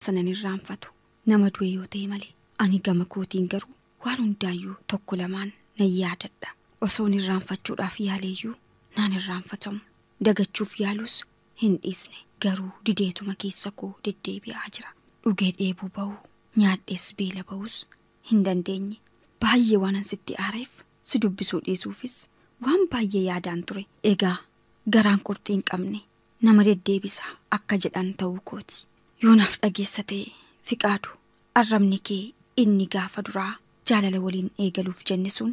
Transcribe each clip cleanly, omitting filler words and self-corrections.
Sanan irraanfatu nama du'e yoo ta'e malee ani gama kootiin garuu waan hundaayyuu tokko lamaan nan yaadadha. Osoon irraanfachuudhaaf yaaleeyyuu naan irraanfatamu. Dagachuuf yaalus hin dhiisne garuu dideetuma keessa koo deddeebi'aa jira. Dhugee dheebuu ba'uu nyaadhees beela ba'uus hin dandeenye. Baay'ee waanan sitti aareef si dubbisuu dhiisuufis waan baay'ee yaadaan ture. Egaa garaan qurxii hin qabne nama deddeebisa akka jedhan ta'uu kooti. Yoonaaf dhageessa ta'e Fiqaadu arrabni kee inni gaafa duraa jaalala waliin eegaluuf jenne sun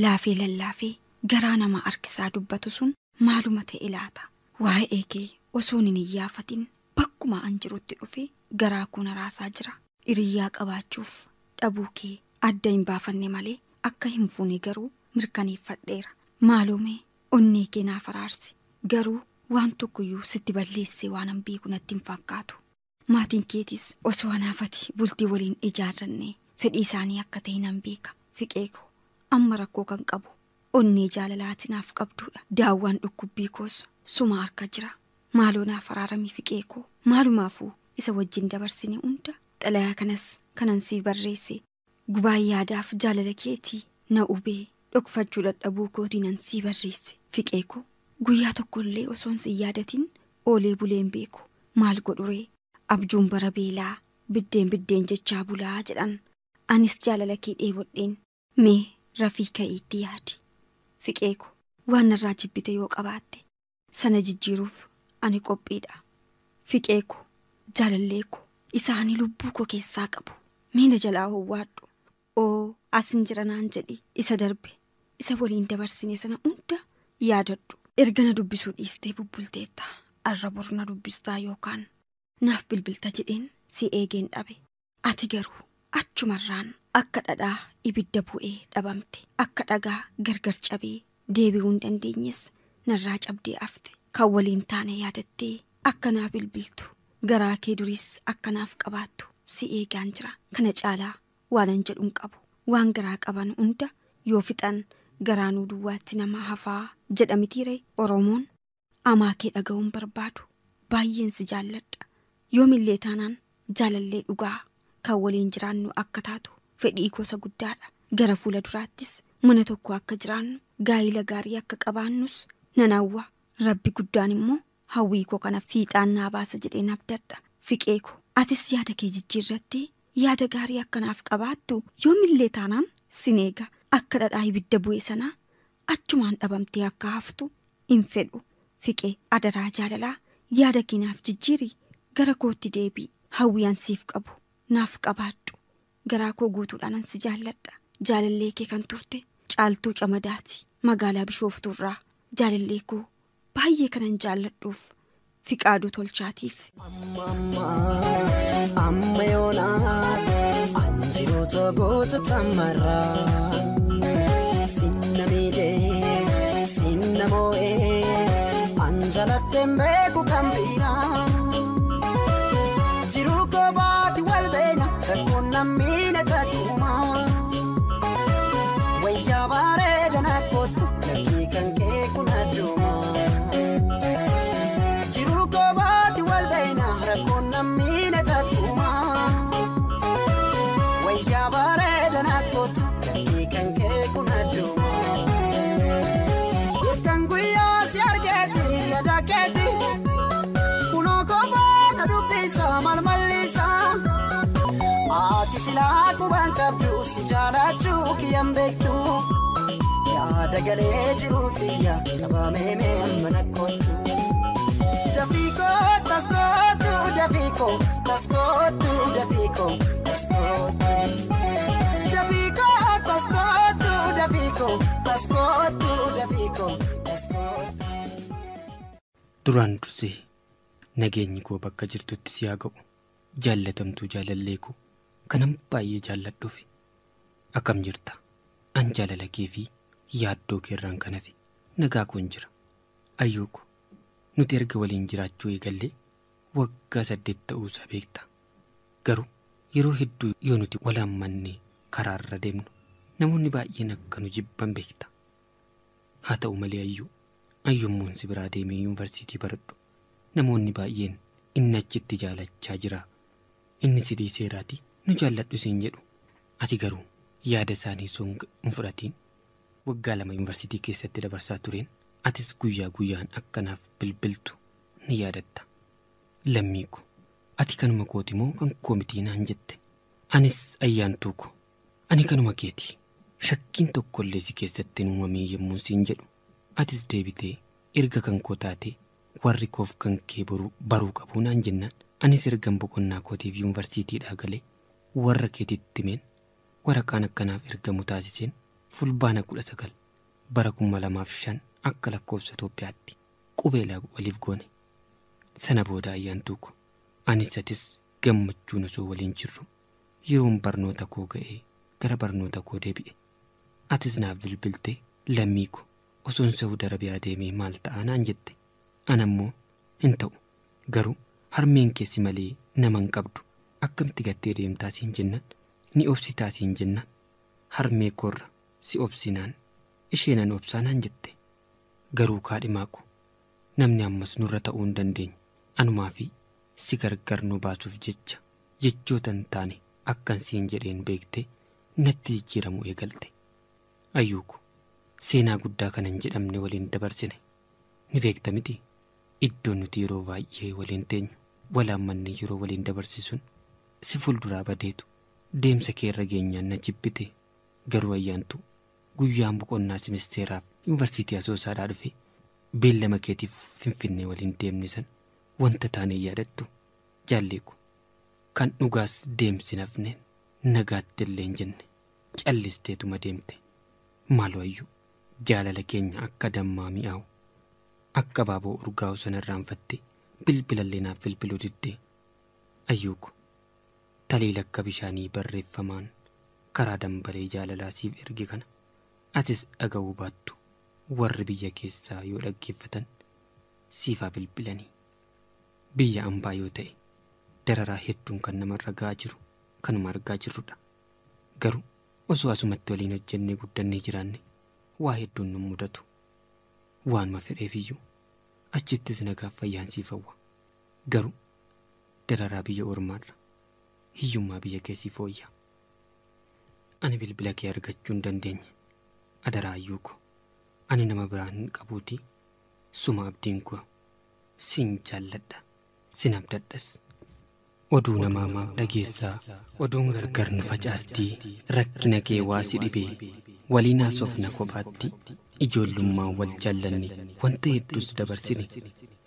laafee lallaafee garaa nama harkisaa dubbatu sun maaluma ta'e laata? Waa'ee kee osoon hin iyyaafatin bakkuma an jirutti dhufe garaa koo na raasaa jira. Hiriyyaa qabaachuuf dhabuu kee adda hin baafanne malee akka hin fuune garuu mirkaneeffadheera. Maaloomee onnee kee naaf araarsi. Garuu waan tokkoyyuu sitti balleessee waan an beeku natti hin fakkaatu. Maatiin keetis osoo anaafati bultii waliin ijaarranne fedhii isaanii akka ta'e nan beeka. Fiqee koo amma rakkoo kan qabu onnee jaalalaati naaf qabduudha. Daawwaan dhukkubbii koos suma harka jira. Maaloo naaf araaramii fiqee koo maalumaafuu isa wajjin dabarsine hunda xalayaa kanas kanan sii barreesse gubaan yaadaaf jaalala keetii na hubee dhokfachuu dadhabuu kootii nan sii barreesse. Fiqee koo guyyaa tokkollee osoon si yaadatin oolee buleen beeku maal godhuree abjuun bara beelaa biddeen biddeen jechaa bulaa jedhan anis jaalala kee dheebodheen mee rafii ka'iitti yaadi. Fiqee koo waan narraa jibbite yoo qabaatte sana jijjiiruuf ani qophiidha. Fiqee koo jaalallee koo isaanii lubbuu koo keessaa qabu miina jalaa howwaadhu. Oo asin jira naan jedhi isa darbe isa waliin dabarsine sana hunda yaadadhu. Erga na dubbisuu dhiistee bubbulteetta arra bor na dubbistaa yookaan naaf bilbilta jedheen si eegeen dhabe. Ati garuu achumarraan akka dhadhaa ibidda bu'ee dhabamte akka dhagaa gargar cabee deebi'uu hin dandeenyes narraa cabdee afte. Kan waliin taane yaadattee akka naa bilbiltu garaa kee duriis akka naaf qabaattu si eegaan jira. Kana caalaa waanan jedhu hin qabu. Waan garaa qaban hunda yoo fixan garaanuu duwwaatti nama hafaa jedha mitiiree Oromoon. Amaa kee dhaga'uun barbaadu baay'een si jaalladha. Yoomillee taanaan jaalallee dhugaa kan waliin jiraannu akka taatu fedhii gosa guddaadha. Gara fuula duraattis mana tokko akka jiraannu gaa'ila gaarii akka qabaannus nan hawwa. Rabbi guddaan immoo hawwii koo kana fiixaan naa baasa jedheen abdadha. Fiqee koo atis yaada kee jijjiirrattee yaada gaarii akkanaaf qabaattu yoomillee taanaan sin eega. Akka dhadhaa ibidda bu'e sanaa achumaan dhabamtee akka haftu hin fedhu. Fiqee adaraa jaalalaa yaada kee naaf jijjiiri gara kootti deebi'i. Hawwii an siif qabu naaf qabaadhu. Garaa koo guutuudhaan an si jaalladha. Jaalallee kee kan turte Caaltuu Camadaati magaalaa Bishooftuurraa. Jaalallee koo baay'ee kanan jaalladhuuf Fiqaaduu Tolchaatiif. Amma amma yoonaa anjiroota goota tamarraa sinna miidhee sinna moo'ee anjaladheen beeku kan biraa jiruu koobaati wal beena rakkoon nammiina takkuma wayyaa bareeda nakkootu lakkii kan kee kun adduma. Jiruu koobaati wal beena rakkoon nammiina takkuma wayyaa bareeda nakkootu lakkii kan kee kun adduma. Hirkan guyyaa si argeeti yaada keeti kunoo koobaa dubbisa maal mallisa. Ati silaa qubaan qabdu si jaalachuu kiyyaan beektu yaada galee jiruutiyya qabamee mee amma nakkootu. Dafiikoo taskootu dafiikoo taskootu dafiikoo taskootu. Dafiikoo taskootu dafiikoo taskootu dafiikoo taskootu. Duraan dursee nageenyi koo bakka jirtutti si haa ga'u. Jaallatamtuu jaalallee koo kanan baay'ee jaalladhuuf akkam jirta? An jaalala kee fi yaaddoo keerraan kan hafe nagaa koon jira. Ayyoo koo nuti erga waliin jiraachuu eegallee waggaa 8 ta'uusaa beekta. Garuu yeroo hedduu yoo nuti wal hammannee karaarra deemnu namoonni baay'een akka nu jibban beekta. Haa ta'u malee ayyuu ayyummoon si biraa deemee yuunivarsiitii baradhu namoonni baay'een inni achitti jaalachaa jira. Inni si dhiiseeraatii nu jaalladhu siin jedhu. Ati garuu yaada isaanii osoo hin fudhatiin waggaa 2 yuunivarsiitii keessatti dabarsaa tureen atis guyyaa guyyaan akkanaaf bilbiltu ni yaadatta. Lammii ko, ati kanuma kooti moo kan koo mitii naan jette. Anis ayyaantuu ko, ani kanuma keeti. Shakkiin tokkollee si keessatti hin uumamee yommuu siin jedhu atis deebitee erga kan koo taate warri koof kan kee baruu qabu naan jennaan anis ergan boqonnaa kootiif yuunivarsiitiidhaa galee warra keetitti himeen waraqaan akkanaaf ergamu taasiseen fulbaana 19 bara 2005 akka lakkoofsa Itoophiyaatti qubeelaa waliif goone. Sana booda ayyaantuu ko, anis atis gammachuun osoo waliin jirru yeroon barnoota koo ga'ee gara barnoota koo deebi'e. Atis naaf bilbiltee lammii ko osoon Saudi Arabiyaa deemee maal ta'a naan jette. Ana immoo hin ta'u garuu harmeen keessi malee nama hin qabdu akkamitti gattee deemtaa siin jennaan ni obsitaa siin jennaan harmee koorra si obsinaan isheenan obsaa naan jette. Garuu kaadhimaa ko namni ammas nurra ta'uu hin dandeenye anumaa fi si gargar nu baasuuf jecha jechoota hin taane akkan siin jedheen beektee natti jijjiiramuu eegalte. Ayyuu ko seenaa guddaa kana hin jedhamne waliin dabarsine ni beekta miti. Iddoon nuti yeroo baay'ee waliin teenyu walaammanne yeroo waliin dabarsisuun si fuulduraa badeetu deemsa kee irra geenyaan na jibbite. Garuu ayyaantu guyyaan boqonnaa simisteeraaf yuunivarsiitii Asoosaadhaa dhufe beellama keetiif Finfinnee waliin deemne san wanta taane yaadattu jaallee ko kan dhugaas deemsi nafne nagaatti illee hin jenne callisteetuma deemte. Maaloo ayyuu jaalala keenya akka dammaa mi'aawu akka abaaboo urgaa'u sana irraanfatte bilbilallee naaf bilbiluu diddee. Ayyuu ko taliila akka bishaanii barreeffamaan karaa dambalee jaalalaa siif erge kana atis dhaga'uu baattu warri biyya keessaa yoo dhaggeeffatan siifaa bilbilanii. Biyya ambaa yoo ta'e dararaa hedduun kan namarra ga'aa jiru kanuma argaa jirrudha. Garuu osoo asumatti waliin hojjennee guddannee jiraanne waa hedduun nu mudatu. Waanuma fedheefiyyuu achittis nagaaf fayyaan siif hawwa. Garuu dararaa biyya ormaarra hiyyummaa biyya keessii fooyya. Ani bilbila kee argachuu hin dandeenye. Adaraa ayyuu ko ani nama biraan hin qabuutii suma abdiin koo sin jaalladha sin abdadhas. Oduu namaa maaf dhageessaa oduun gargar nu facaastii rakkina kee waa si dhibee waliin haasofna kophaatti ijoollummaa wal jaallanne wanta hedduus dabarsine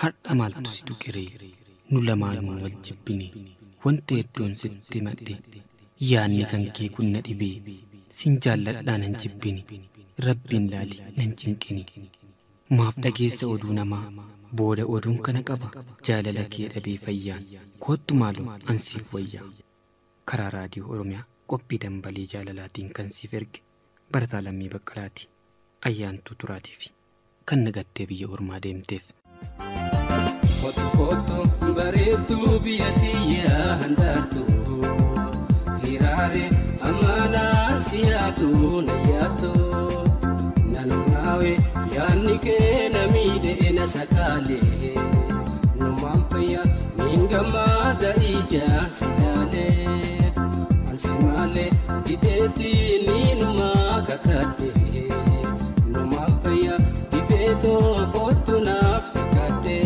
har'a maaltu si tuqiree nu lamaanuu wal jibbine wanta hedduun sitti madhe yaanni kan kee kun na dhibee sin jaalladhaa nan jibbine rabbiin laali nan cinqine. Maaf dhageessa oduu namaa booda oduun kana qaba jaalala kee dhabee fayyaan koottu maaloo ansiif wayyaa. Karaa raadiyoo Oromiyaa qophii dambalii jaalalaatiin kan siif erge barataa Lammii Baqqalaati. Ayyaantuu Turaatiif kan nagattee biyya ormaa deemteef. Kottu kottu bareedduu biyya tiyyaa handaartu hiraare amaanaa siyaatu na yaattu nanumnaawe yaanni kee na miidhe na sakaalee numaan fayya niin gammaada ija silaalee ansi maalee dideetii niinumaa kakadhe numaan fayya dhibeetoo kottu naaf sikadhe.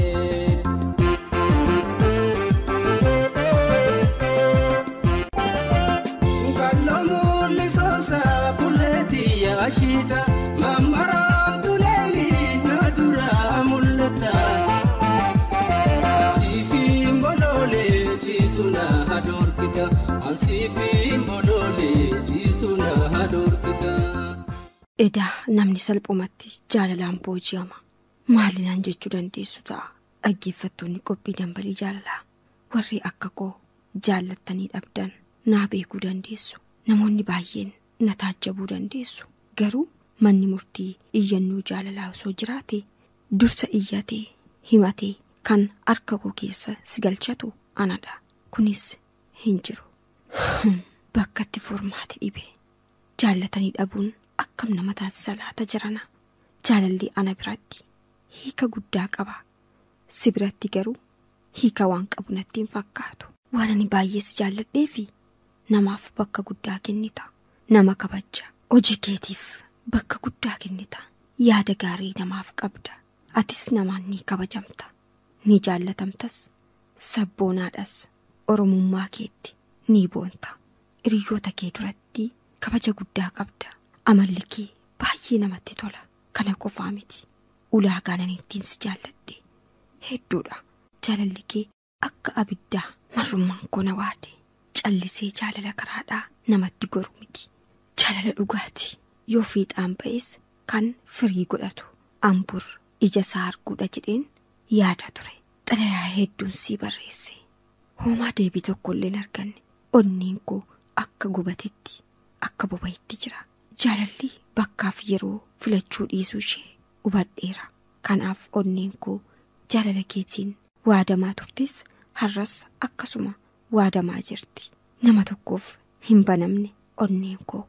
Ashita mamaram tuleli nadura mulata Ansifin bolole jisuna hadorkita Ansifin bolole jisuna hadorkita. Edaa namni salphumatti jaalalaan booji'ama. Maalinaan jechuu dandeessu ta'a. Dhaggeeffattoonni qophii dambalii jaalalaa warri akka koo jaallattanii dhabdan naa beekuu dandeessu. Namoonni baay'een na taajjabuu dandeessu. Garuu manni murtii iyyannoo jaalalaa osoo jiraate dursa iyyatee himatee kan harka koo keessa si galchatu anadha. Kunis hin jiru. Bakkatti formaati dhibe. Jaallatanii dhabuun akkam nama taasisa laata jirana. Jaalalli ana biratti hiika guddaa qaba. Si biratti garuu hiika waan qabu natti hin fakkaatu. Waan ani baay'ee si jaalladheefi namaaf bakka guddaa kennita. Nama kabaja. Hojii keetiif bakka guddaa kennita. Yaada gaarii namaaf qabda. Atis namaan ni kabajamta. Ni jaallatamtas. Sabboonaadhas. Oromummaa keetti ni boonta. Hiriyoota kee duratti kabaja guddaa qabda. Amalli kee baay'ee namatti tola. Kana qofaa miti. Ulaagaan ani ittiin si jaalladhe hedduudha. Jaalalli kee akka abiddaa marrummaan koo na waade. Callisee jaalala karaadhaa namatti goru miti. Jaalala dhugaati. Yoo fiixaan ba'es kan firii godhatu ambur ija isaa arguudha jedheen yaada ture. Xalayaa hedduun sii barreesse. Hoomaa deebii tokko illee hin arganne. Onneen koo akka gubatetti akka boba'etti jira. Jaalalli bakkaaf yeroo filachuu dhiisuu ishee hubadheera. Kanaaf onneen koo jaalala keetiin waadamaa turtes har'as akkasuma waadamaa jirti. Nama tokkoof hin banamne onneen koo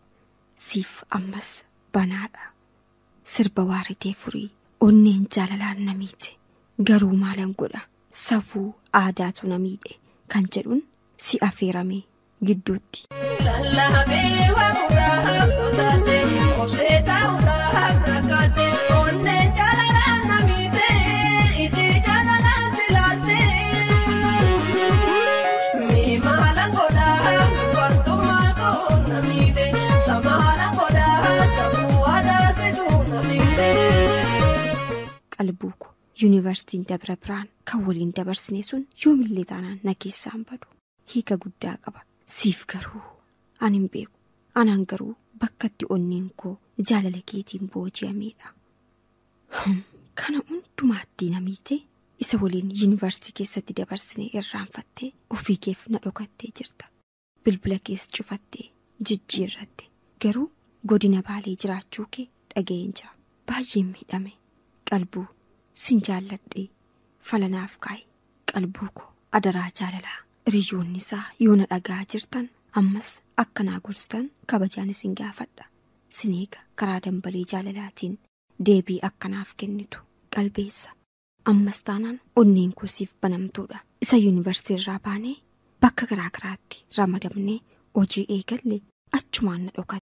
siif ammas banaadha. Sirba waaritee furii onneen jaalalaan na miite. Garuu maalan godha safuu aadaatu na miidhe kan jedhuun si affeerame gidduutti. Lallaabee waamuudhaaf sodaate obsee taa'uudhaaf rakkaate onneen jaalalaan na miite iji jaalalaan si laatte. Miimaalaan godhaa wantummaa koo na miidhe samaalaan godhaa safuu aadaa situ na miidhe. Qalbuu koo yuunivarsiitiin Dabra Birhaan kan waliin dabarsine sun yoomillee taanaan na keessaan badu hiika guddaa qaba. Siif garuu ani hin beeku. Anaan garuu bakka itti onneen koo jaalala keetiin booji'ameedha. Kana hundumaatti na miite isa waliin yuunivarsiitii keessatti dabarsine irraanfattee ofii keef na dhokattee jirta. Bilbila kees cufattee jijjiirratte garuu godina Baalee jiraachuu kee dhaga'een jira. Baay'een miidhame. Qalbuu sin jaalladhee falanaaf kaa'e. Qalbuu koo adaraa jaalalaa. Hiriyoonni isaa yoo na dhagaa jirtan ammas akka naa gorsitan kabajaan isin gaafadha. Sin eega karaa dambalee jaalalaatiin deebii akkanaaf kennitu qalbeessa. Ammas taanaan onneen koo siif banamtuudha. Isa yuunivarsiitii irraa baanee bakka garaa garaatti ramadamnee hojii eegalle achumaan na dhokate.